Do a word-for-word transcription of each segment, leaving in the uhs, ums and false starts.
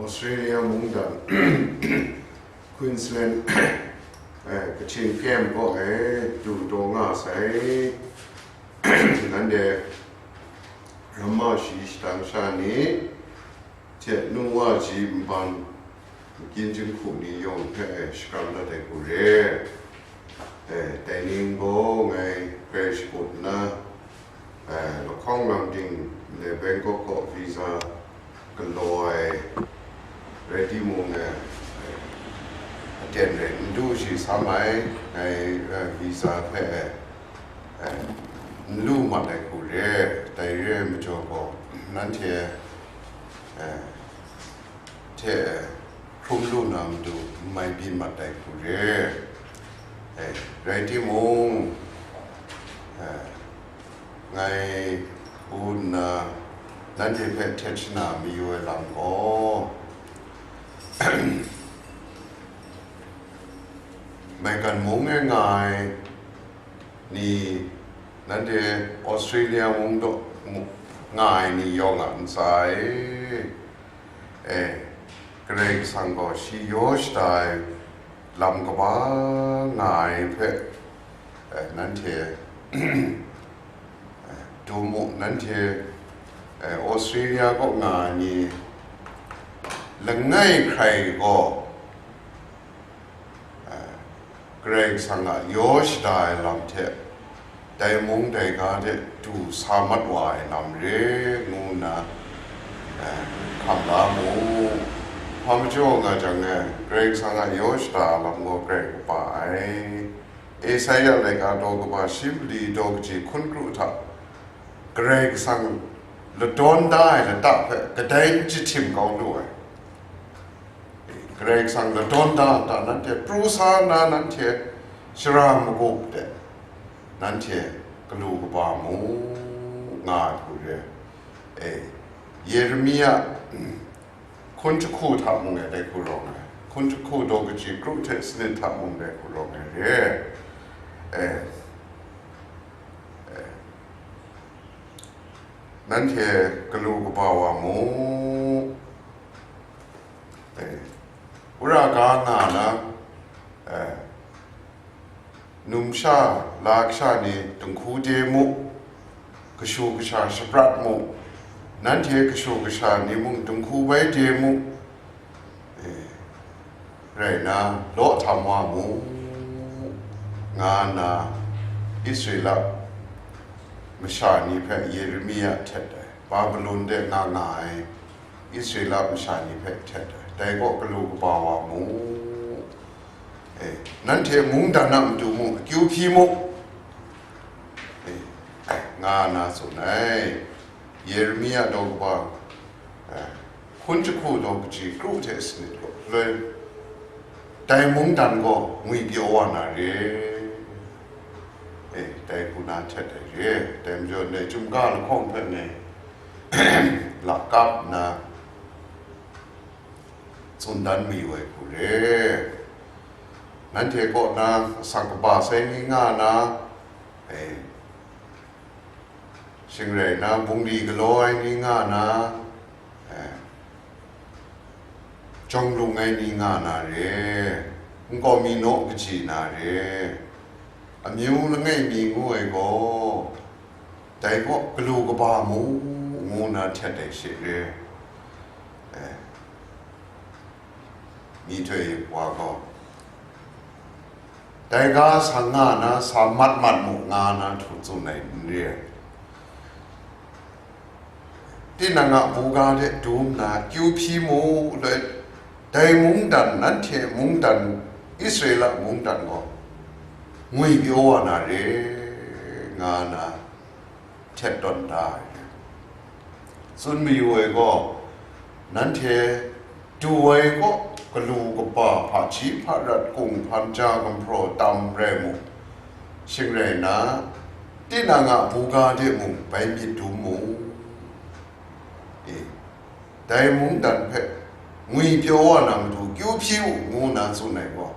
Australia mungdan Queensland, eh, Kachin Camp kaw e du taw nga sai. Nanhte ramma shi shadang sha ni hte nu wa ji nbang makyin jinghku ni yawng hpe shakram dat ai hku re. Eh, dai ning gaw ngai grai shakut nna, eh, lahkawng lang ting le Bangkok kaw visa galaw ai rai timung, eh, aten rai n du shi sam ai, ngai, eh, visa hpe, eh, n lu mat ai hku re. Dai re ai majaw gaw, nanhte, eh, hte hkrum lu na matu n mai byin mat ai hku re. Eh, rai timung, eh, ngai u nna nanhte hpe htet shana mayu ai lam gaw, maigan mung e nga ai ni, nanhte Australia mung daw mu-, nga ai ni yawng a ntsa e, e, Karai Kasang gaw shi yaw shada ai lam kaba nga ai hpe, e, nanhte, e, dum u, nanhte, e, Australia kaw nga ai ni langai hkrai gaw, e, Karai Kasang a yaw shada ai lam hte, dai mung dai ga de du sa mat wa ai lam re, ngu nna, eh, hkam la mu. Hpa majaw nga jang, eh, Karai Kasang a yaw shada ai lam gaw grai kaba ai. Esaia laika daw kaba shi mali daw kaji hkun kru hta, Karai Kasang ladawn da ai lata hpe kadai n jahtim kau lu ai. Karai Kasang ladawn da hta nanhte pru sa nna, nanhte shara magup de, nanhte galu kaba mu, nga ai hku re. E, Yeremia, mm, hkun jahku hta mung e dai hku rawng ai, hkun jahku daw kaji kru hte sanit hta mung dai hku rawng ai re. E, e, nanhte galu kaba wa mu. Eh, wora ga nga na, eh, numsha la kasha ni dinghku de mu, kashu kasha shaprat mu, nanhte kashu kasha ni mung dinghku bai de mu, eh, rai na, law htam wa mu, nga nna Israela masha ni hpe Yeremia htet ai, Babilon de nga nga ai Israela masha ni hpe htet ai, dai gaw galu kaba wa mu, eh, nanhte mungdan a matu mung akyu hpyi mu, eh, nga na tsun ai. Yeremia daw kaba, eh, hkun jahku daw kaji kru hte sanit gaw, loi, dai mungdan gaw ngwipyaw wa na re. Eh, dai hku na htet ai re. Dai majaw, ndai chyum ga lahkawng hpe ngai lakap nna tsun dan mayu ai hku re. Nanhte kaw na asak kaba sai ni nga na, eh, shing rai na, bungli galaw ai ni nga na, eh, jawng lung ai ni nga na re, nkau mi naw kaji na re, amyu langai mi ngu ai gaw, dai gaw galu kaba mu, ngu na htet ai she re, eh, myihtoi wa gaw, dai ga sa nga na, sa mat mat mu, nga na htu tsun ai n re ai. Tinang a buga de dum nna kyu hpyi mu, loi, dai mungdan, nanhte mungdan, Israela mungdan gaw ngwipyaw wa na re, nga na htet tawn da ai. Tsun mayu ai gaw, nanhte du ai kaw galu kaba, hpaji hparat, kunghpan ja gumhpraw tam rai mu, shing rai nna, tinang a buga de mung bai myit dum mu. E, dai mungdan hpe ngwipyaw wa na matu kyu hpyi u, ngu na tsun ai gaw,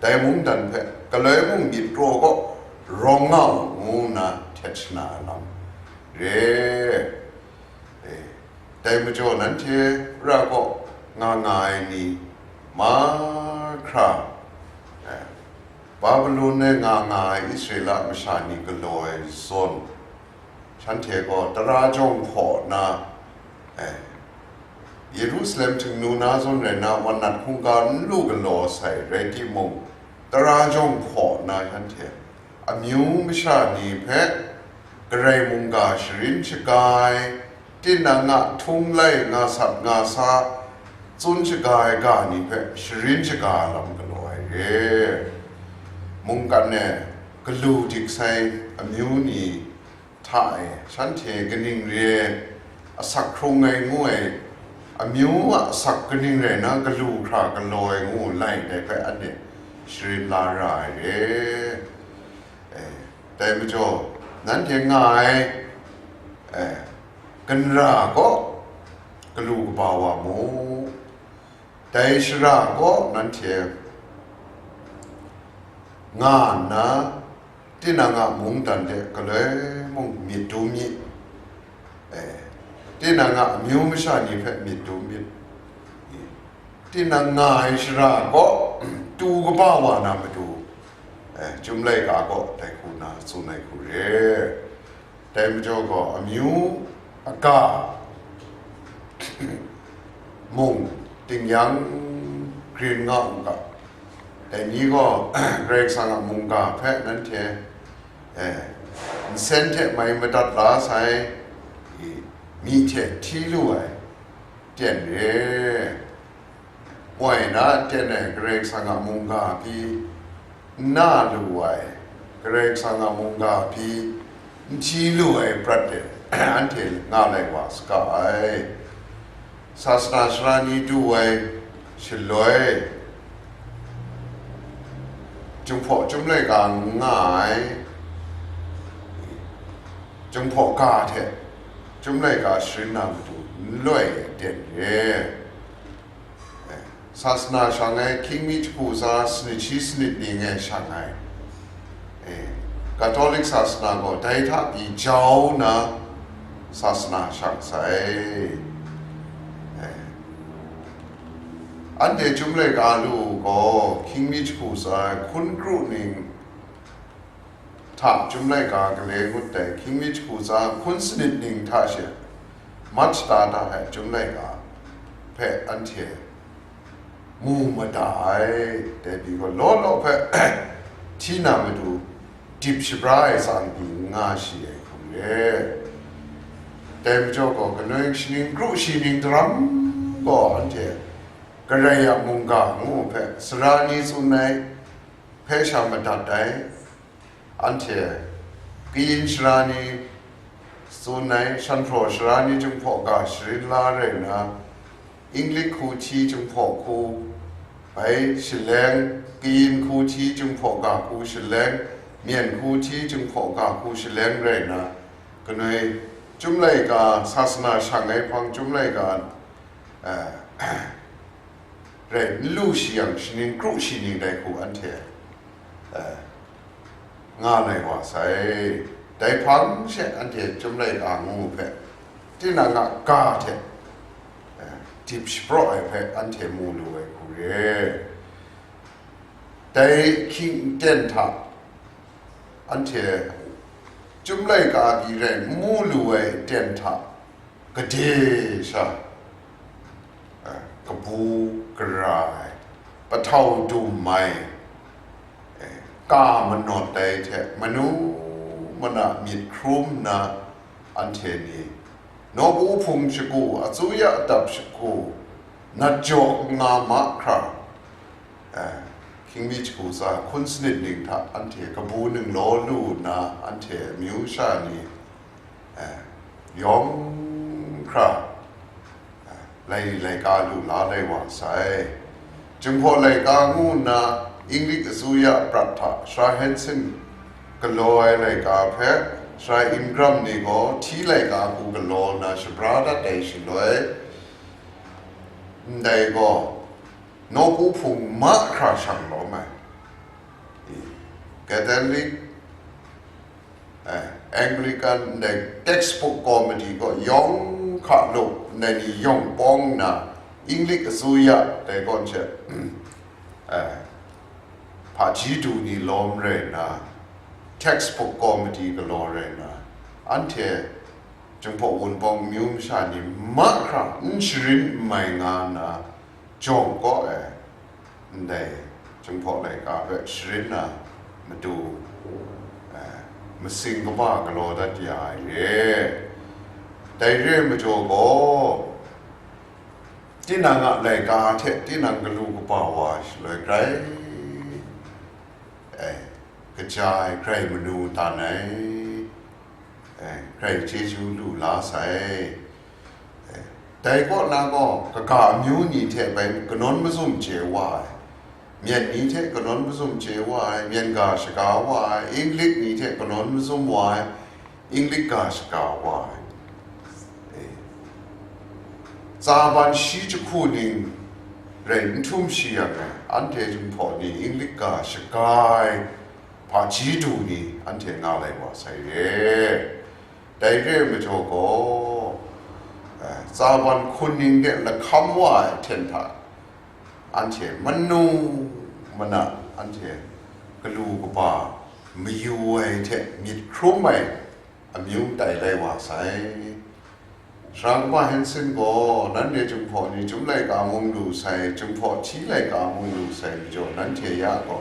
dai mungdan hpe galoi mung myit kraw kaw rawng nga u, ngu na htet shana ai lam re. E, dai majaw nanhte ra gaw, nga nga ai ni mahkra, eh, Babilon e nga nga ai Israela masha ni galaw ai zawn, shanhte gaw tara jawng hpaw na, eh, Yerusalem htingnu na zawn rai na, wannat hkungga n lu galaw sai rai timung, tara jawng hpaw na shanhte amyu masha ni hpe Karai mungga sharin shaga ai, tinang a htung lai nga sat nga sa, tsun shaga ai ga ni hpe sharin shaga lam galaw ai re. Mungkan e galu dik sai amyu ni hta e, shanhte kaning re ai asak hkrung ai ngu ai, amyu a asak kaning rai na galu hkra galaw ai ngu lai dai hpe anhte sharin la ra ai re. Eh, dai majaw, nanhte nga ai, eh, ganra kaw galu kaba wa mu. Dai shara kaw nanhte nga nna, tinang a mungdan de galoi mung myit dum myit. Eh, tinang a amyu masha ni hpe myit dum myit. Tinang nga ai shara kaw tu kaba wa na matu, eh, Chyum laika kaw dai hku na tsun ai hku re. Dai majaw gaw, amyu aga mung tingyan grin nga u ga. Dai ni gaw Karai Kasang a mungga hpe nanhte, eh, nsen hte mai madat la sai, i, myi hte hti lu ai, ten re. Moi na ten ai Karai Kasang a mungga pyi n na lu ai, Karai Kasang a mungga pyi n hti lu ai prat de, anhte nga lai wa saga ai. Sasana sara ni du ai shaloi, Jinghpaw Chyum laika n nga ai, Jinghpaw ga hte Chyum laika sharin na matu n loi ai ten re. Sasana shang ai hkying mi jahku tsa sanit shi sanit ning e shang ai. Eh, Katolik sasana gaw dai hta pyi jau nna sasana shang sai. Eh, anhte Chyum laika lu gaw hkying mi jahku tsa ai hkun kru ning hta Chyum laika gale ngut ai hkying mi jahku tsa hkun sanit ning hta she mat shata da ai Chyum laika hpe anhte mu mada ai, dai pyi gaw law law hpe hti na matu dip shabra ai tsang pyi n nga shi ai hkum re. Dai majaw gaw, kanoi shaning kru shi ning daram gaw anhte Karai a mungga ngu hpe sara ni tsun ai hpe sha madat ai. Anhte kayin sara ni tsun ai, shanhpraw sara ni Jinghpaw ga sharin la rai nna, Inglik hku hti Jinghpaw hku bai shaleng, kayin hku hti Jinghpaw ga hku shaleng, myen hku hti Jinghpaw ga hku shaleng rai nna, kanoi Chyum laika sasana shang ai hpang Chyum laika, eh, rai n lu shi yang, shaning kru shi ning dai hku anhte, eh, nga lai wa sai. Dai hpang she anhte Chyum laika ngu hpe, tinang a ga hte, eh, dip shapraw ai hpe anhte mu lu ai hku re. Dai hkying ten hta anhte Chyum laika pyi rai n mu lu ai ten hta, gade sha, eh, kabu gara ai, pahtau dum ai, eh, ka manawt ai hte manu mana myit hkrum nna anhte ni, nawku hpung shagu, atsuya adap shagu, nat jaw nga mahkra, eh, hkying mi jahku tsa hkun sanit ning hta anhte kabu ninglaw lu nna anhte amyu sha ni, eh, yawng hkra, eh, laili laika lu la lai wa sai. Jinghpaw laika ngu nna Inglik atsuya prat hta Sara Hanson galaw ai laika hpe Sara Ingram ni gaw hti laika hku galaw nna shabra dat ai shaloi, ndai gaw nawku hpung mahkra shang lawm ai. Catholic, eh, Anglican, ndai textbook committee gaw yawng hka lup, ndai ni yawng pawng nna, English အစိုးရ dai kawn hte, eh, hpaji du ni lawm rai nna, textbook committee galaw rai nna, anhte Jinghpaw Wunpawng amyu masha ni mahkra n sharin n mai nga nna, jawng kaw ai ndai Jinghpaw laika hpe sharin na matu, eh, masing kaba galaw dat ya ai re. Dai re ai majaw gaw, tinang a laika hte tinang galu kaba wa shaloi grai, eh, kaja ai grai manu tan ai, eh, grai chyeju lu la sai. Eh, dai kaw na gaw, kaga amyu ni hte bai kanawn mazum chye wa ai, Myen ni hte kanawn mazum chye wa ai, Myen ga shaga wa ai, English ni hte kanawn mazum wa ai, English ga shaga wa ai. Eh, tsaban shi jahku ning rai n htum shi yang e, anhte Jinghpaw ni English ga shaga ai hpaji du ni anhte nga lai wa sai re. Dai re ai majaw gaw, eh, tsaban hkun ning de lahkam wa ai hten hta, anhte manu mana, anhte galu kaba mayu ai hte myit hkrum ai amyu tai lai wa sai. Sara kaba Hensin gaw, nanhte Jinghpaw ni Chyum laika mung lu sai, Jinghpaw hti laika mung lu sai majaw, nanhte ya gaw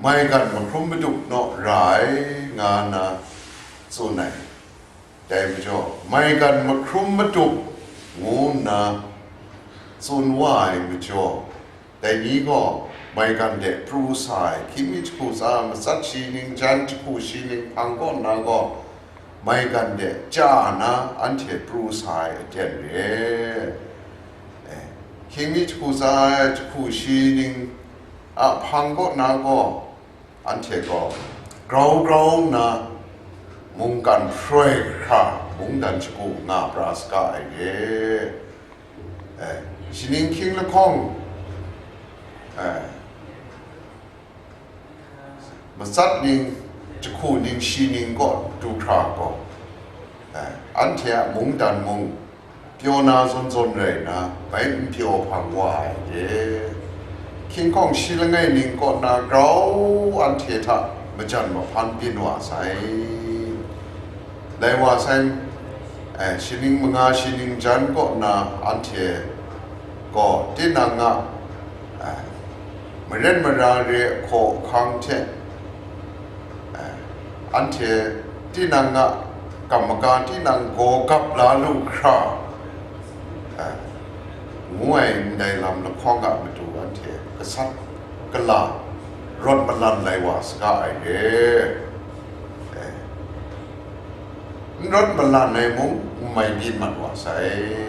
maigan mahkrum madup naw ra ai, nga nna tsun ai. Dai majaw, maigan mahkrum madup ngu nna tsun wa ai majaw, dai ni gaw maigan de pru sa ai, hkying mi jahku tsa matsat shi ning, jan jahku shi ning hpang kaw nna gaw, maigan de chya na anhte pru sa ai aten re. Eh, hkying mi jahku tsa ai jahku shi ning a hpang kaw nna gaw, anhte gaw grau grau nna mungkan hproi hkra mungdan shagu nga pra saga ai re. Eh, shaning hkying lahkawng, eh, matsat ning, jahku ning, shi ning kaw du hkra gaw, eh, anhte a mungdan mung pyaw na zawn zawn rai nna, bai n pyaw hpang wa ai de. Hkying hkawng shi langai ning kaw na grau anhte hta majan mahpan byin wa sai. Lai wa sai, eh, shaning manga shaning jan kaw na anhte gaw tinang a, eh, maren mara re hkaw hkang hte, eh, anhte tinang a kam maka tinang gaw gap la lu hkra, eh, ngu ai ndai lam lahkawng a matu anhte gasat gala rawt malan lai wa saga ai re. Eh, n rawt malan ai mung n mai byin mat wa sai.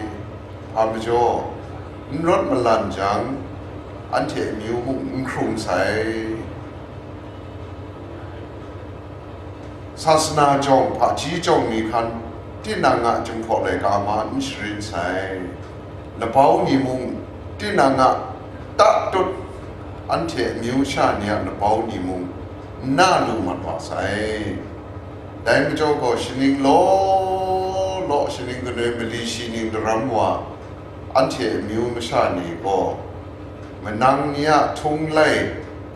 Hpa majaw, n rawt malan jang, anhte amyu mung n hkrung sai. Sasana jawng, hpaji jawng ni hkan, tinang a Jinghpaw laika ma n sharin sai. Labau ni mung, tinang a tatut, anhte amyu sha ni a labau ni mung, n na lu mat wa sai. Dai majaw gaw, shaning law law, shaning kanoi mali shi ning daram wa, anhte amyu masha ni gaw, manang ni a htung lai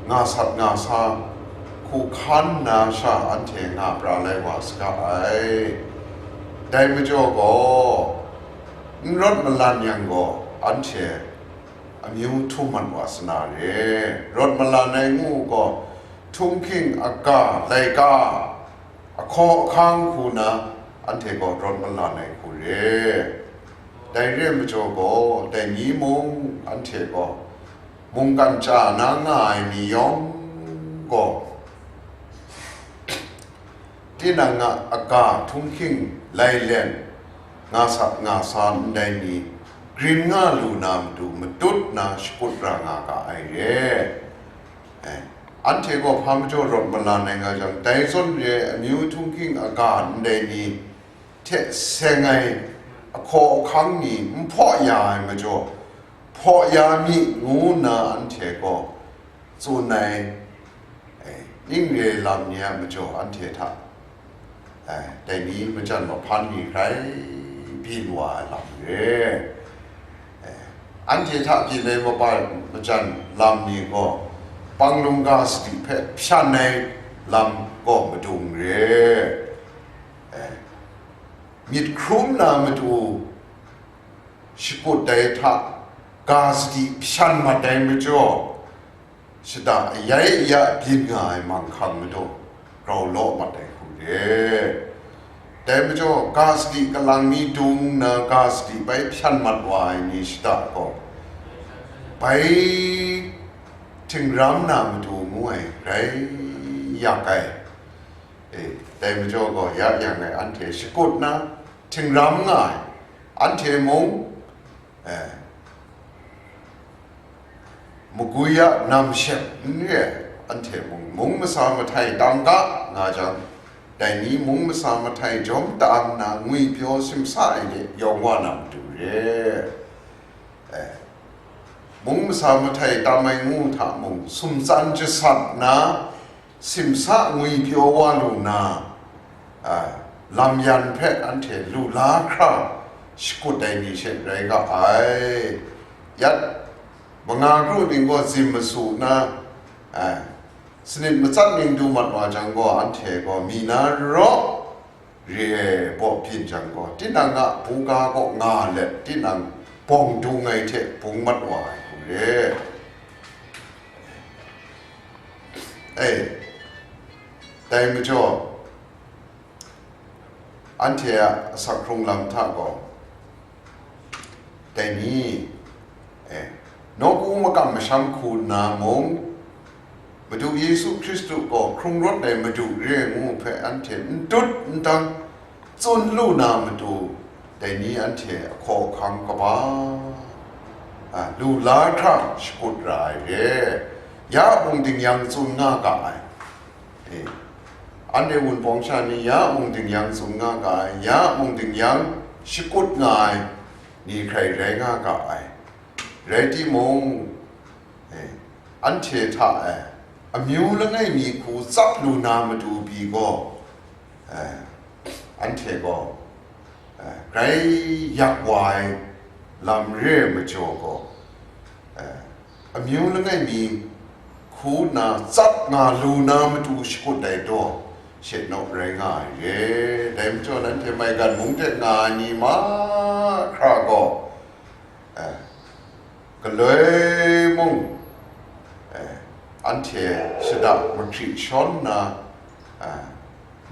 nga sat nga sa, hku hkan na sha anhte nga pra lai wa saga ai. Dai majaw gaw, n rawt malan yang gaw, anhte amyu htum mat wa sa na re. Rawt malan ai ngu gaw, htunghking aga, laika, ahkaw ahkang hku na, anhte gaw rawt malan ai hku re. Dai re ai majaw gaw, dai ni mung anhte gaw mungkan chya na nga ai ni yawng gaw, tinang a aga, htunghking, lailen, nga sat nga sa ndai ni, grin nga lu na matu matut na shakut ra nga ga ai re. Eh, anhte gaw hpa majaw rawt malan ai nga jang, dai zawn re ai amyu htunghking aga ndai ni hte seng ai ahkaw ahkang ni n hpaw ya ai majaw, hpaw ya mi, ngu nna anhte gaw tsun ai, eh, ning re lam ni a majaw anhte hta, eh, dai ni majan mahpan ni hkrai byin wa ai lam re. Eh, Anhte hta byin ai maba majan lam ni gaw, panglung ga sadi hpe hpyan ai lam gaw madung re. Eh, myit hkrum na matu shakut ai hta ga sadi hpyan mat ai majaw, shada ayai aya byin nga ai manghkang madu grau law mat ai hku re. Dai majaw, ga sadi kalang mi dung nna ga sadi bai hpyan mat wa ai ni shada gaw, bai htingram na matu ngu ai rai yak ai. E, dai majaw gaw, ya yang e anhte shakut na htingram nga ai, anhte mung, e, magwi a nam shep n re ai, anhte mung mung masa mahtai tam ga nga jang, dai ni mung masa mahtai jawm tam nna ngwipyaw simsa ai de yawng wa na matu re. E, mung masa mahtai tam ai ngu hta mung, sumtsan jasat na, simsa ngwipyaw wa lu na, a, lam yan hpe anhte lu la hkra shakut ai ni she rai ga ai. Yat manga kru ning gaw zim masu na, a, sanit matsat ning du mat wa jang gaw, anhte gaw mi na raw, re ai baw byin jang gaw, tinang a buga kaw nga let, tinang bawng dung ai hte bung mat wa ai hku re. E, dai majaw, anhte a asak hkrung lam hta gaw, dai ni, e, nawku makam masham hku nna mung, Madu Yesu Hkristu gaw hkrung rawt ai Madu re ngu hpe anhte n tut n dang tsun lu na matu, dai ni anhte ahkaw ahkang kaba, a, lu la hkra shakut ra ai re. Ya mung ding yang tsun nga ga ai. E, anhte Wunpawng sha ni ya mung ding yang tsun nga ga ai, ya mung ding yang shakut nga ai ni hkrai rai nga ga ai. Rai timung, e, anhte hta e, amyu langai mi hku tsap lu na matu pyi gaw, e, anhte gaw, e, grai yak wa ai lam re ai majaw gaw, e, amyu langai mi hku nna tsap nga lu na matu shakut ai daw she naw rai nga ai re. Dai majaw, nanhte maigan mung de nga ai ni mahkra gaw, e, galoi mung, e, anhte shada mahkri shawn nna, e,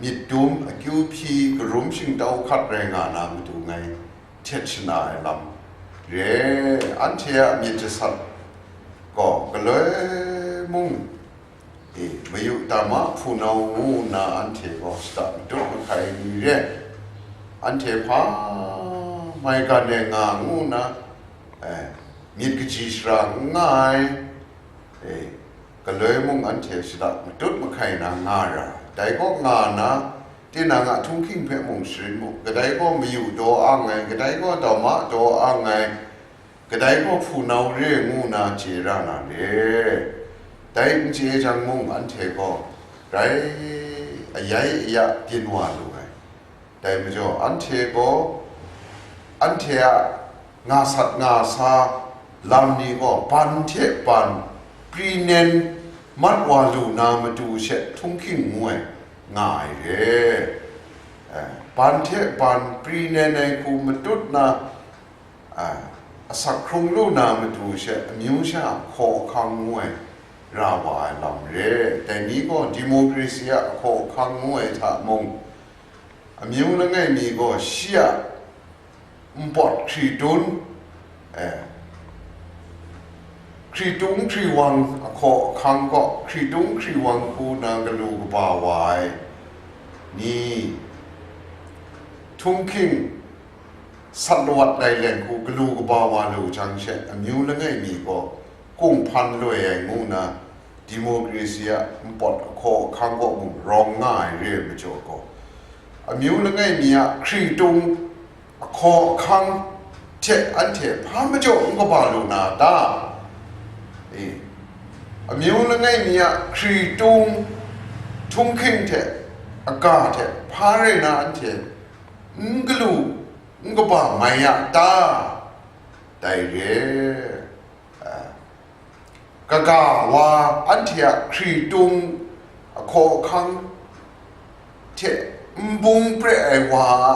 myit dum akyu hpyi karum shingtau hkat rai nga na matu ngai htet shana ai lam re. Anhte a myit jasat gaw galoi mung, e, mayu tam a hpunau ngu nna anhte gaw shada matut mahkai ni re. Anhte hpa maigan e nga ngu nna, e, myit kaji shara n nga ai, e, galoi mung anhte shada matut mahkai na nga ra. Dai kaw nga nna, tinang a htunghking hpe mung sharin mu, kadai gaw mayu daw ang ai, kadai gaw daw ma daw ang ai, kadai gaw hpunau re ngu na chye ra na re. Dai n chye jang mung, anhte gaw grai ayai aya byin wa lu ai. Dai majaw, anhte gaw, anhte a nga sat nga sa lam ni gaw ban hte ban pri nen mat wa lu na matu she htunghking ngu ai nga ai re. Eh, ban hte ban pri nen ai hku matut na, a, asak hkrung lu na matu she amyu sha hkaw ahkang ngu ai ra wa ai lam re. Dai ni gaw democracy a hkaw ahkang ngu ai hta mung, amyu langai mi gaw shi a npawt hkritung, eh, hkritung hkriwang ahkaw ahkang kaw, hkritung hkriwang hku na galu kaba wa ai ni, htunghking sat lawat lai leng hku galu kaba wa lu jang she, amyu langai mi gaw kunghpan loi ai ngu na, democracy a npawt ahkaw ahkang kaw mung rawng nga ai re ai majaw gaw, amyu langai mi a hkritung ahkaw ahkang hte anhte hpa majaw n kaba lu na ta? E, amyu langai mi a hkritung htunghking hte aga hte hpa rai na anhte n galu n kaba mai ya ta? dai re. A, kaga wa anhte a hkritung ahkaw ahkang hte n bung pre ai wa a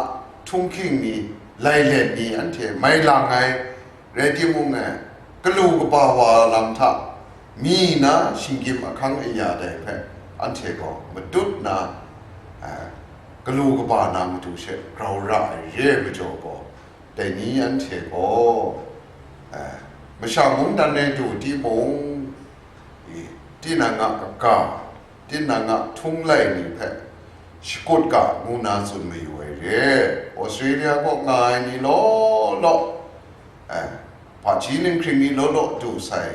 htunghking ni, lailen ni anhte mai lang ai rai timung, e, galu kaba wa lam hta mi na shinggyim ahkang aya dai hpe anhte gaw matut na, e, galu kaba na matu she grau ra ai re ai majaw gaw, dai ni anhte gaw, e, masha mungdan e du timung, i, tinang a kaga, tinang a htung lai ni hpe shakut ga ngu na tsun mayu ai re. Australia kaw nga ai ni law law, e, hpaji ninghkring ni law law du sai,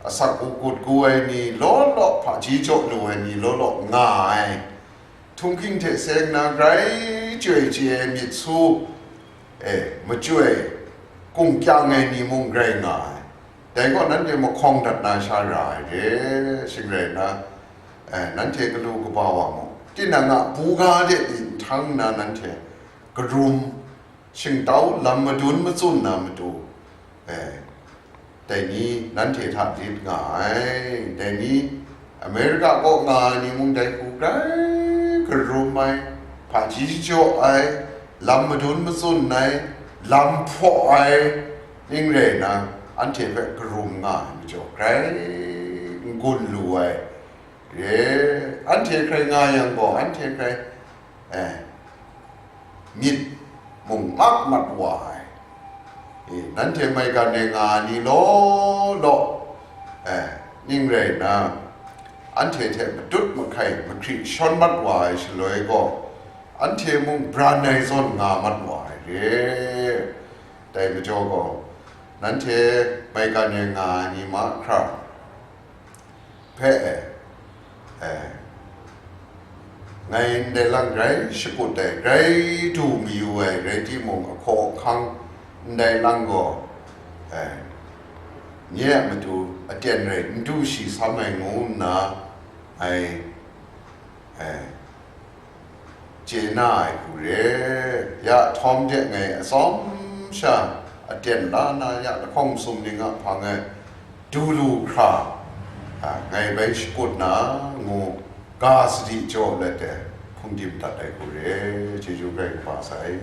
asak u gut gu ai ni law law, hpaji jaw lu ai ni law law nga ai, htunghking hte seng na grai chyoi chye ai myit su, e, machyoi kungkyang ai ni mung rai nga ai. Dai gaw nanhte mahkawng dat na sha ra ai re, shing rai nna, e, nanhte galu kaba wa mung, tinang a buga de nhtang nna nanhte karum, shingtau lam madun matsun na matu, e, dai ni nanhte hta lit nga ai. Dai ni America kaw nga ai ni mung dai hku grai karum ai, hpaji jaw ai, lam madun matsun ai, lam hpaw ai, ning rai nna, anhte hpe karum nga ai majaw grai n gun lu ai re. Anhte hkrai nga yang gaw, anhte hkrai, e, myit mung mak mat wa ai, e, nanhte maigan e nga ai ni law law, e, ning rai nna, anhte hte matut mahkai mahkri shawn mat wa ai shaloi gaw, anhte mung bran ai zawn nga mat wa ai re. Dai majaw gaw, nanhte maigan e nga ai ni mahkra hpe, e, e, ngai ndai lang grai shakut ai, grai du mayu ai rai timung, ahkaw ahkang ndai lang gaw, e, nye a matu aten rai n du shi sam ai ngu nna, ngai, e, chye na ai hku re. Ya htawm de ngai atsawm sha aten la na ya lahkawng sumning a hpang e du lu hkra, a, ngai bai shakut na ngu ga sadi jaw let ai hpungdim dat ai hku re. Chyeju Karai Kasang sai.